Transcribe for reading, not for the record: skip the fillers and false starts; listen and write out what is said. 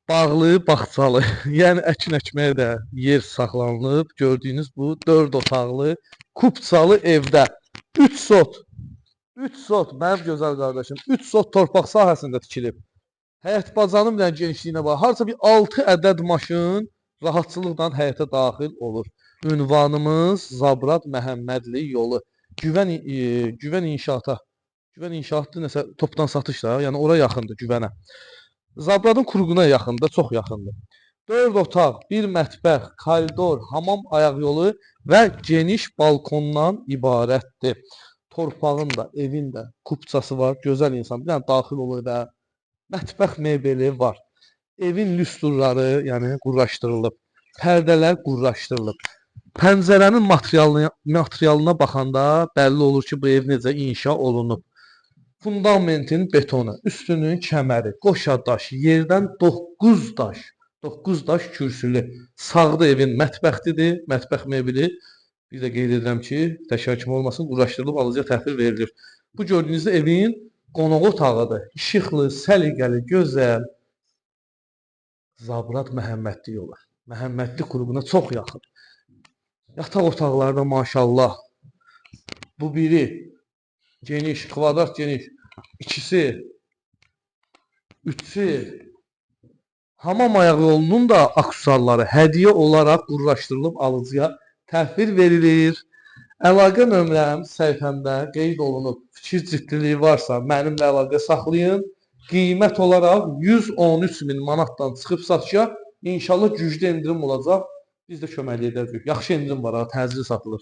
Bağlı, bağçalı. Yəni əkin əkməyə də yer saxlanılıb. Gördüyünüz bu 4 otaqlı, kupçalı evdə 3 sot. 3 sot mənim gözəl qardaşım, 3 sot torpaq sahəsində tikilib. Həyət bacanın bir dənə genişliyinə bax. Harca bir 6 ədəd maşın rahatçılıqla həyətə daxil olur. Ünvanımız Zabrat Məhəmmədli yolu. Güvən inşaata. Güvən inşaatdır nəsə topdan satış da, yəni ora yaxındır Güvənə. Zabratın kurğuna yaxındır, çox yaxındır. 4 otaq, bir mətbəx, koridor, hamam ayaq yolu və geniş balkondan ibarətdir. Torpağın da, evin də kupçası var. Gözəl insan. Bir dənə daxil olur və mətbəx mebeli var. Evin lüstrları, yəni quraşdırılıb. Pərdələr quraşdırılıb. Pəncərənin materialına baxanda bəlli olur ki, bu ev necə inşa olunub. Fundamentin betonu, üstünün kəməri, qoşa daş, yerdən 9 daş, 9 daş kürsülü. Sağda evin mətbəxidir, mətbəx mebeli. Bir də qeyd edirəm ki, təkrar kimi olmasın, quraşdırılıb alıcıya təhvil verilir. Bu gördüyünüz evin qonaq otağıdır. İşıqlı, səliqəli, gözəl. Zabrat Məhəmmədli yolu. Məhəmmədli qurumuna çox yaxın. Yataq otaqları da maşallah. Bu biri geniş, kvadrat geniş. İkisi, üçü. Hamam ayaq yolunun da aksesuarları hədiyyə olaraq quraşdırılıb alıcıya təhvil verilir. Əlaqə nömrəm səhifəmdə qeyd olunub. Fikir ciddiliyi varsa mənimlə əlaqə saxlayın. Qiymət olaraq 113 min manatdan çıxıb satışa. İnşallah güclü endirim olacaq. Biz də köməklik edəcəyik. Yaxşı endirim var, ha, təcili satılır.